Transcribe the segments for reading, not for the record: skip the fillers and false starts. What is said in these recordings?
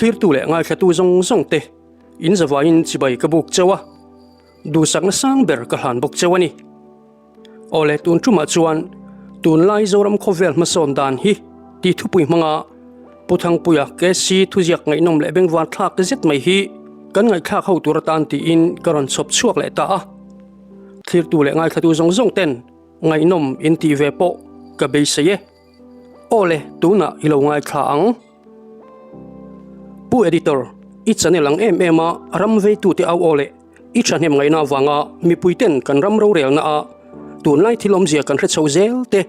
Thlirtu leh ngaithlatu zawng zawng te in zavaiin chibai ka buk cheu a, duhsakna sang ber ka hlan bawk cheu a ni. Awle tun tumah chuan tunlai Zoram khawvel hmasawn dan hi tih thupui hmanga Pu Thangpuia KC thuziak ngaihnawm leh bengvar thlak zet mai hi kan ngaihthlak ho tur atan tiin ka rawn chhawp chhuak leh ta a. Thlirtu leh ngaithlatu zawng zawng ten ngaihnawm in tih ve pawh ka beisei e. Awle tunah i lo ngaithla ang. Pu Editor, i channel ang em em a ram veitute au aw leh I thahnem ngaihna avanga mipuiten kan ram rorelna a tunlai thil awmzia kan hre chho zel te,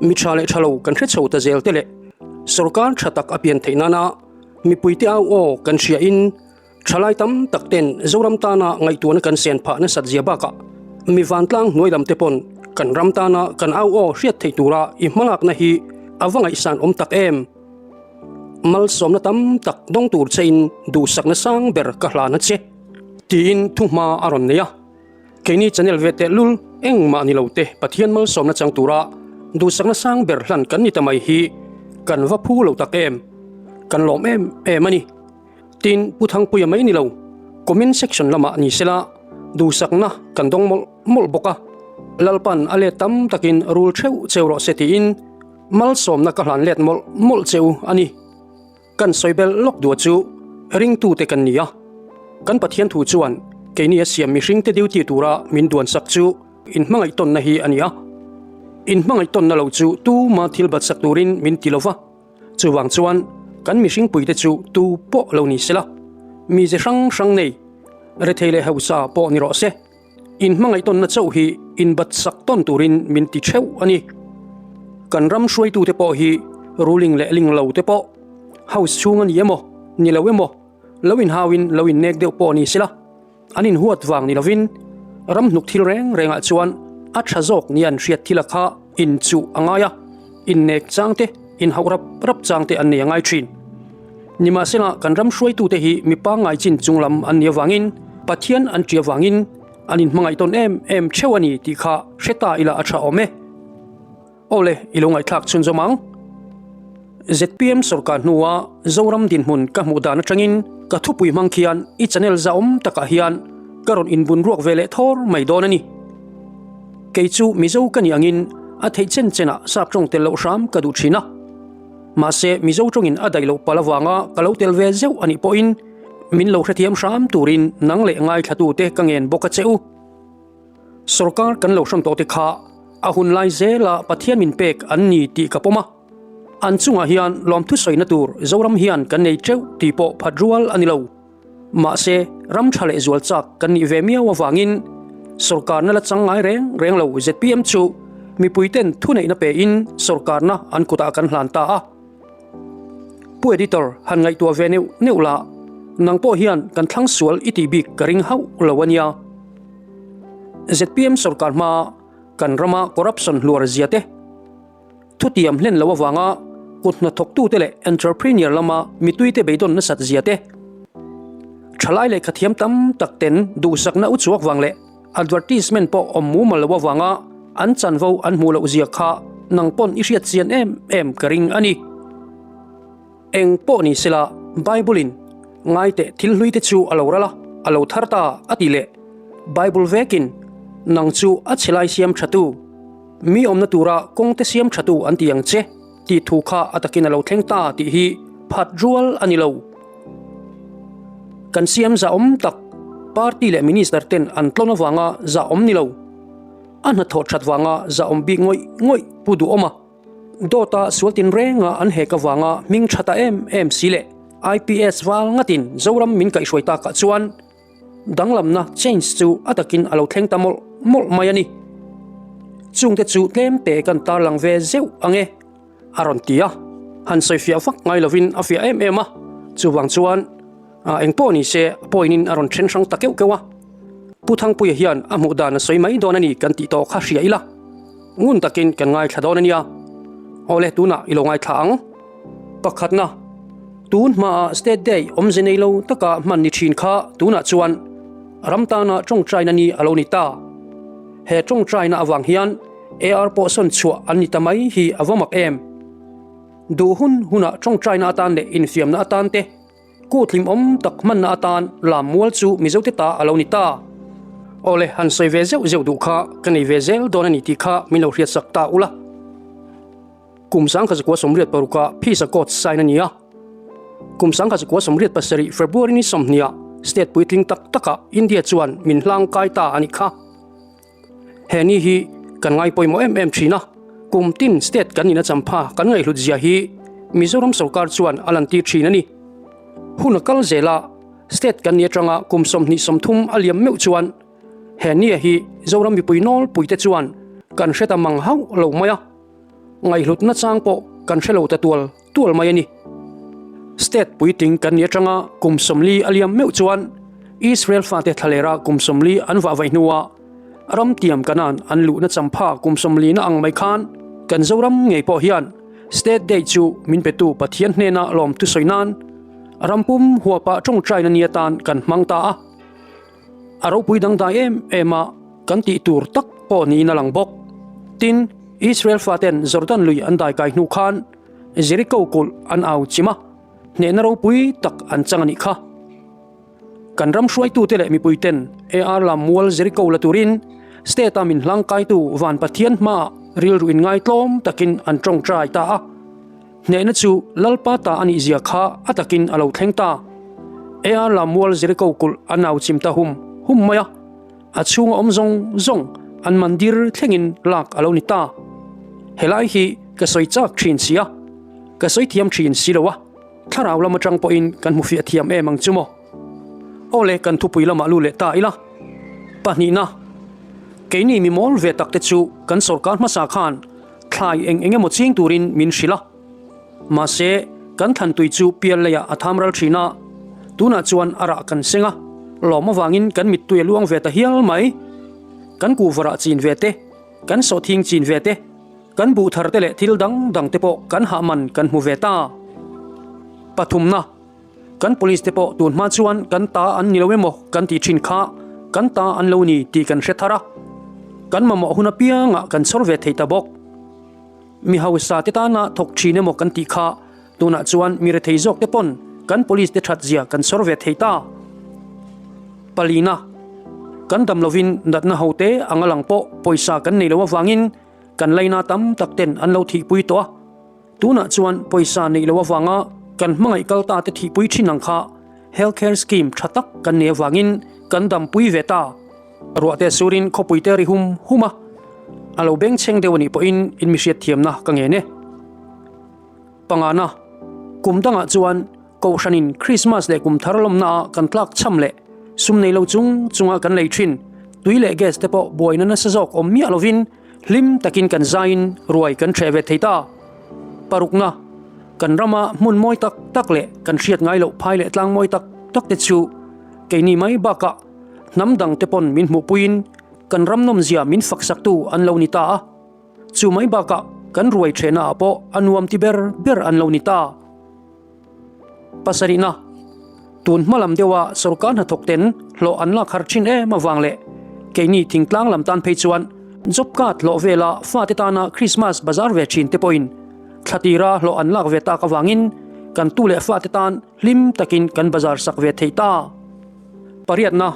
mi tha leh tha lo kan hre chho ta zel te leh sorkar tha tak a pian theih nana mipuite au aw kan hriain thalai tam tak ten Zoram tana ngaihtuahna kan sen phah nasat zia bakah mi vantlang hnuai lam te pawn kan ram tana kan au aw hriat theih tura i hmalakna hi a va ngaihsan awm tak em. Malsawmna tam tak dawng tur chein duhsakna sang ber ka hlan a che. Tiin thuhma a rawn nei a, keini channel ve tehlul engmah ni lo te Pathian malsawmna chang tura duhsakna sang ber hlan kan ni ta mai hi kan va phu lo tak em, kan lawm em em a ni. Tin, Pu Thangpuia mai ni lo, comment section lamah ni sela duhsakna kan dawng mawlh mawlh bawk a, Lalpan a let tam takin rul theuh cheu rawh se tiin malsawmna ka hlan let mawlh mawlh cheu a ni. Kan sawi belh lawk duah chu ringtute kan ni a, kan Pathian thu chuan keini a siam mihringte duty tura min duansak chu inhmangaihtawnna hi a ni a. Inhmangaihtawnna lo chu tuma thil batsak turin min ti lo va, chuvang chuan kan mihringpuite chu tu pawh lo ni sela, mize hrang hrang nei, rethei leh hausa pawh ni rawh se. Inhmangaihtawnna chauh hi inbatsak tawn turin min ti theuh a ni. Kan ram hruaitute pawh hi ruling leh ling lo te pawh house chhung a ni emaw, ni lo emaw, lo inhauin lo innek deuh pawh ni sela, an inhuat vang ni lovin ram hnuk thil reng rengah chuan a tha zawk nia an hriat thila kha inchuh a ngai a, innek chang te, inhauh rap rap chang te an nei a ngai thin. Nimahsela, kan ram hruaitute hi mi pangngai chin chung lam an nih avangin Pathian an ṭih avangin an inhmangaih tawn em em ṭheuh a ni tih kha hre ta ila a ṭha awm e. Aw le, i lo ngaihthlak chhunzawm ang. Zpm sorkar hnua Zoram dinhmun ka hmuh dan aṭangin ka thupui hmang khian i channel zahawm takah hian ka rawn inbun ruak ve leh thawr mai dawn a ni. Kei chu Mizo ka nih angin a theih chen chenah sap ṭawng tel loh hram ka duh ṭhin a. Mahse, Mizo tawngin a daih loh palh avanga ka lo tel ve zeuh a nih pawhin min lo hrethiam hram turin nang leh ngaithlatute ka ngen bawk a che u. Sorkar kan lo hrawn tawh te kha a hun lai zela Pathian min pek an ni tih ka pawm a, an chungah hian lawmthu sawina tur Zoram hian kan nei teuh tih pawh phat rual a ni lo. Mahse, ram tha leh zual chak kan nih ve miau avangin sorkarna la chang ngai reng reng lo zpm chu mipuiten thuneihna pein sorkarna an kutah kan hlan ta a. Pu Editor han ngaihtuah ve neuh neuh la, nang pawh hian kan thlang sual i tih bik ka ring hauh lo a nia. Zpm sorkar hmaa kan rama corruption hluar zia te, Thutiam hlen lo avanga kut hnathawktute leh entrepreneur lama mituite beidawn nasat zia te, thalai lehkha thiam tam tak ten duhsakna u chhuak vang leh advertisement pawh awm mumal lo avanga an chanvo an hmuh loh zia kha nang pawn i hriat chian em em ka ring a ni. Eng pawh ni sela Bible-in ngaiteh thil hlui te chu a lo ral a, a lo thar ta a ti leh Bible vekin nang chu a chhe lai siam thatu, Mi awmna tura kawngte siam thatu an ti ang che tih thu kha a takin a lo thleng ta tih hi phat rual a ni lo. Kan siam zahawm tak party leh minister ten an tlawn avanga zahawm ni lo. A hnathawh that vanga zahawm bik ngawih ngawih pu duhawm a. Dawta sual tinrenga an hek avanga hming tha ta em em si leh IPS val ngatin Zoram min kaihhruai takah chuan Danglamna, change, chu a takin a lo thleng ta mawlh mawlh mai a ni. Chungte chu tlemte kan tarlang ve zeuh ang e, a rawn ti a. Han sawi fiah vak ngai lovin a fiah em em a, chuvang chuan eng pawh ni se a point-in a rawn then hrang ta keuh keuh a. Pu Thangpuia hian a hmuh dan a sawi mai dawn a ni kan tih tawh kha hria ila, ngun takin kan ngaithla dawn a nia. Awle, tunah i lo ngaithla ang. Pakhatna. Tun hmaah State Day awmze nei lo taka hman ni thin kha tunah chuan ram tana tawngtaina ni a lo ni ta. He tawngtaina avang hian AR pawh sawn chhuah an ni ta mai hi a va mak em? Duh hun hunah tawngtaina atan leh infiamna atan te. Kut hlimawm tak hmanna atan Lammual chu Mizote ta a lo ni ta. Awle, han sawi ve zeuh zeuh duh kha ka nei ve zel dawn a ni tih kha min lo hriatsak ta ula. Kum 1986 ah Phisa Court sign a ni a. Kum 1987 February ni 20 ah state puitling tak takah India chuan min hlang kai ta a nih kha. He ni hi kan ngai pawimawh em em thin a, kum tin state kan ina champha kan ngaihhlut zia hi Mizoram sorkar chuan a lantir thin a ni. Hun a kal zel a, state kan ni atanga kum 23 a liam meuh chuan he nia hi Zoram mipui nawlpui te chuan kan hre ta mang hauh lo mai a, ngaihhlut nachang pawh kan hre lo ta tual tual mai a ni. State puitling kan ni atanga kum 40 a liam meuh chuan Israel fate thlalera kum 40 an vah vaih hnuah ram tiam kanan an luhna champha kum 40 na ang mai khan kan Zoram ngei pawh hian State Day chu min petu Pathian hnena lawm thusawi nan ram pum huapa tawngtaina ni atan kan hmang ta a. A ropui dangdai em em a, kan tih tur tak pawh niin a lang bawk. Tin, Israel faten Jordan lui an daikai hnu khan Jericho kulh an au chim a, hnehna ropui tak an chang a nih kha. Kan ram hruaitute leh mipuiten AR lam mual Jericho la turin state-a min hlangkaitu Van Pathian hmaah rilru inngaitlawm takin an tawngtai ta a. Hnehna chu Lalpa ta a nih zia kha a takin a lo thleng ta. AR Lammual Jericho kulh a nau chim ta hum hum mai a, a chhunga awm zawng zawng an mandir thlengin lak a lo ni ta. Helai hi ka sawi chak thin si a, ka sawi thiam thin si lo a, thlarau lam atang pawhin kan hmu fiah thiam em ang chu maw. Awle kan thupui lamah lu leh ta ila. Pahnihna, keini mi mawl ve tak te chu kan sorkar hmasa khan Thlai eng eng emaw ching turin min hrilh a. Mahse, kan thlan tui chu pial leiah a tham ral thin a, tunah chuan a rah kan seng a, lawm avangin kan mittui a luang ve ta hial mai. Kan kuhvarah chin ve te, kan sawhthing chin ve te, kan buh thar te leh thil dang dang te pawh kan hah man kan hmu ve ta. Pathumna. Kan police te pawh tun hma chuan kan ta an ni lo emaw kan tih thin kha kan ta an lo ni tih kan hre thar a, kan mamawh hun apiangah kan chhawr ve thei ta bawk. Mi hausa te tana thawk thin emaw kan tih kha tunah chuan mi rethei zawk te pawn kan police te that zia kan chhawr ve thei ta. Palina, Kan dam lovin natna ho te anga lang pawh pawisa kan nei lo avangin kan laina tam tak ten an lo thihpui tawh a. Tunah chuan pawisa neih loh avanga kan hmangaih kal ta te thihpui thin ang kha Health Care Scheme tha tak kan nei avangin kan dampui ve ta. Ruah te surin khawpui te ri hum hum a, a lo bengchheng deuh a nih pawhin in mi hriatthiamna ka ngen e. Pangana, kum dangah chuan Kohhranin Krismas leh kum thar lawmnaah kan tlak cham leh sum nei lo chung chunga kan lei thin tui leh gas te pawh buaina nasa zawk awm miah lovin Hlim takin kan zaiin ruai kan hreh ve thei ta. Parukna, kan rama hmun mawi tak tak leh kan hriat ngai loh phai leh tlang mawi tak tak te chu keini mai bakah hnam dang te pawn min hmuhpuiin kan ram nawmzia min faksaktu an lo ni ta a. Chu mai bakah kan ruai ṭhehna ah pawh a nuam ti ber ber an lo ni ta. Pasarihna, Tun hma lam deuha sorkar hnathawk ten hlawh an lak har thin em avang leh keini thingtlang lam tan phei chuan job card hlawh vela fate tana Christmas bazar ve thin te pawhin thla tira hlawh an lak ve tak avangin kan tu leh fate tan hlim takin kan bazar sak ve thei ta. Pariatna,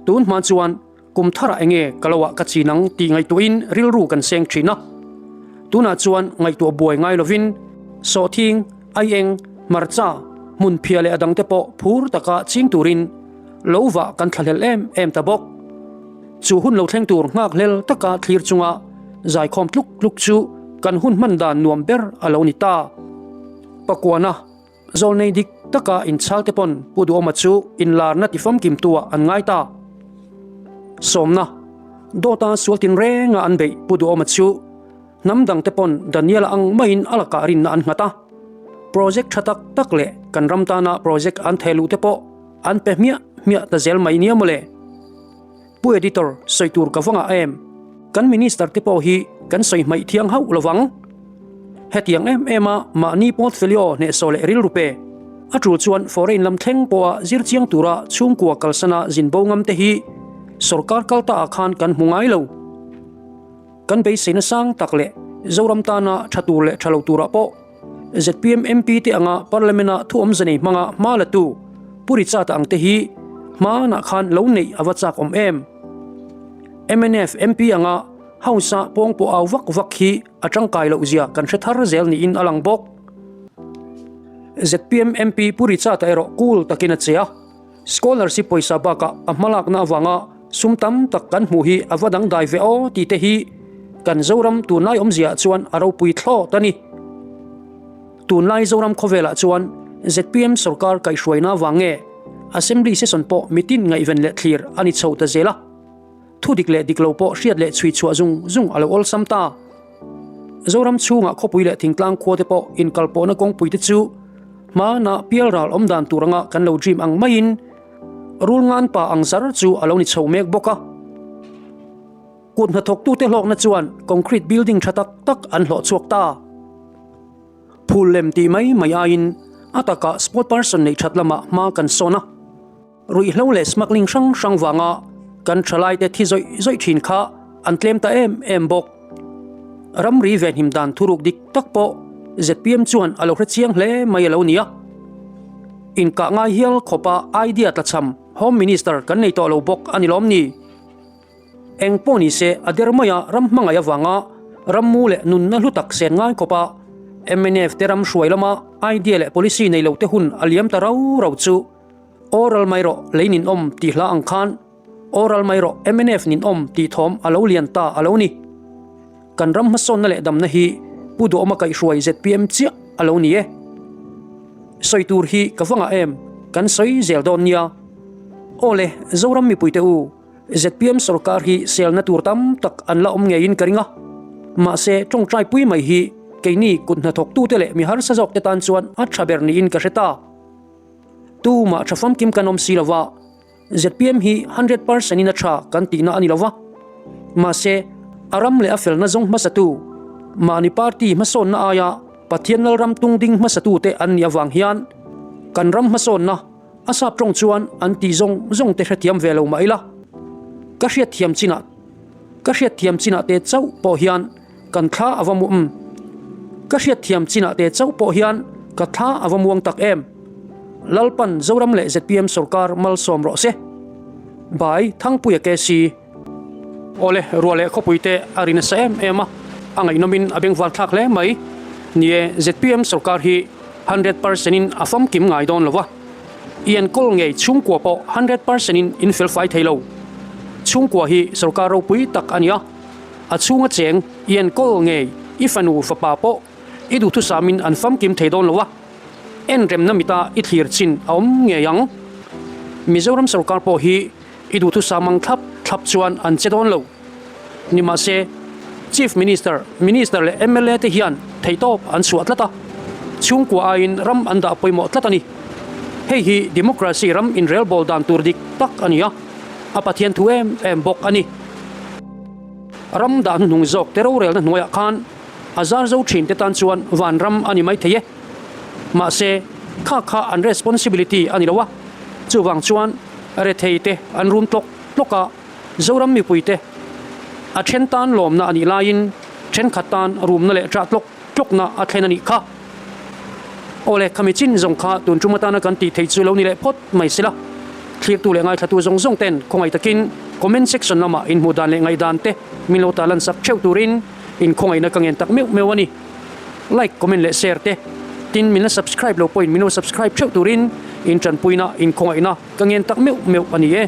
Tun hma chuan Kum tharah enge ka lo ah ka chin ang tih ngaihtuahin rilru kan seng thin a. Tunah chuan ngaihtuah buai ngai lovin sawhthing, aieng, hmarcha, hmunphiah leh a dangte pawh phur taka ching turin lo vah kan thlahlel em em ta bawk. Chu hun lo thleng tur nghakhlel taka thlir chunga zaikhawm tluk tluk chu kan hun hman dan nuam ber a lo ni ta. Pakuana. Zawlnei dik taka inchhal te pawn Pu Duhawma chu inlarna tifamkimtuah an ngai ta. Sawmna, Dawta sual tinrenga an beih Pu Duhawma chu hnam dang te pawn Daniela ang maiin a lakah rinna an nghat a. Project tha tak tak leh kan ram tana project an theh luh te pawh an pe hmiah hmiah ta zel mai nia mawle. Pu Editor, sawi tur ka va ngah em? Kan Minister te pawh hi kan sawi hmaih thiang hauh lo vang. Hetiang em em a mahni portfolio hnehsawh leh rilru pe. A tul chuan foreign lam thleng pawha zir chiang tura chhungkua kalsana zin bo ngam te hi sorkar kal ta ah khan kan hmu ngai lo. Kan beiseina sang tak leh Zoram tana tha tur leh tha lo turah pawh zpm MP te anga Parliament-a thu awmze nei hmanga hma la tu. Pu Richard-a ang te hi hmanah khan lo neih a va chak awm em? Mnf MP anga House-a pawng pawh au vak vak hi a tangkai loh zia kan hre thar zel niin a lang bawk. Zpm MP Pu Richard-a erawh cool takin a che a. Scholarship pawisa bakah a hmalakna avanga sum tam tak kan hmuh hi a va dangdai ve aw tih te hi kan Zoram tunlai awmziaah chuan a ropui thlawt a ni. Tunlai Zoram khawvelah chuan zpm sorkar kaihhruaina avang nge Assembly session pawh mitin ngaihven leh thlir a ni chho ta zel a. Thu dik leh dik lo pawh hriat leh chhui chhuah zung zung a lo awlsam ta. Zoram chhungah khawpui leh thingtlang khua te pawh inkalpawhna kawngpui te chu hmana pialral awm dan tur anga kan lo dream ang maiin rul ngan pa ang zar chu a lo ni chho mek bawk a. Kut hnathawktute hlawkna chuan concrete building tha tak tak an hlawh chhuak ta. Phul lem tih mai mai aiin a takah sport person neih that lamah hma kan sawn a. Ruihhlo leh smuggling hrang hrang vanga kan thalaite thi zawih zawih thin kha an tlem ta em em bawk. Ramri venhim dan thuruk dik tak pawh zpm chuan a lo hre chiang hle mai a lo ni a. Inkah ngai hial khawpa idea tlachham Home Minister kan nei tawh lo bawk a ni lawm ni? Eng pawh ni se a der maia ram hmangaih avanga rammu leh nunna hlu tak sen ngai khawpa mnf te ram hruai lama idea leh policy nei lo te hun a liam ta rau rau chu Oral mai rawh lei ninawm tih hla ang khan Oral mai rawh mnf ninawm tih thawm a lo lian ta a lo ni. Kan ram hmasawnna leh damna hi Pu Duhawma kaihhruai zpm chiah a lo ni e. Sawi tur hi ka va ngah em, kan sawi zel dawn nia. Aw le, Zoram mipuite u, zpm sorkar hi selna tur tam tak an la awm ngeiin ka ring a. Mahse, tawngtai pui mai hi keini kut hnathawktute leh mi harsa zawkte tan chuan a tha ber niin ka hre ta. Tumah tha famkim kan awm si lova, zpm hi 100% in a tha kan tihna a ni lova. Mahse, a ram leh a felna zawng hmasatu, mahni party hmasawnna aia Pathian Lalram tungding hmasatute an nih avang hian kan ram hmasawnna a sap tawng chuan an tih zawng zawng te hrethiam ve lo mah ila. Ka hriatthiam chinah ka hriatthiam chinah te chauh pawh hian Kan thla a va muam. Ka hriatthiam chinah te chauh pawh hian ka thla a va muang tak em. Lalpan Zoram leh zpm sorkar malsawm rawh se. By Thangpuia KC. Awle, ruah leh khawpui te a ri nasa em em a, a ngaihnawmin a bengvar thlak hle mai. Ni e, zpm sorkar hi 100% in a famkim ngai dawn lo va. I enkawl ngei chhungkua pawh 100% in in felfai thei lo. Chhungkua hi sorkar ropui tak a ni a. A chhunga cheng i enkawl ngei i fanu fapa pawh i duhthusamin an famkim thei dawn lo a, en remna mita i thlir chin a awm ngei ang. Mizoram sorkar pawh hi i duhthusam ang thlap thlap chuan an che dawn lo. Nimahse, Chief Minister, Minister leh mla te hian theihtawp an chhuah tlat a, chhungkua aiin ram an dah pawimawh tlat a ni. Hei hi democracy ram inrelbawl dan tur dik tak a ni a, a Pathian thu em em bawk a ni. Ram dah hnuhnung zawk te rorelna hnuaiah khan a zar zo thin te tan chuan vanram a ni mai thei e. Mahse, kha kha an responsibility a ni lo a, chuvang chuan rethei te an rum tlawk tlawk a, Zoram mipui te a then tan lawmna a nih laiin thenkhat tan rumna leh ṭah tlawk tlawkna a thlen a nih kha. Awle, khami chin zawng kha tun tum atana kan tih theih chu lo ni leh phawt mai sela. Thlirtu leh ngaithlatu zawng zawng ten khawngaih takin comment section lamah inhmuh dan leh ngaihdan te min lo ta lan sak theuh turin in khawngaihna ka ngen tak meuh meuh a ni. Like, comment leh share te tin min la subscribe lo pawhin min lo subscribe theuh turin in tanpuina in khawngaihna ka ngen tak meuh meuh a ni e.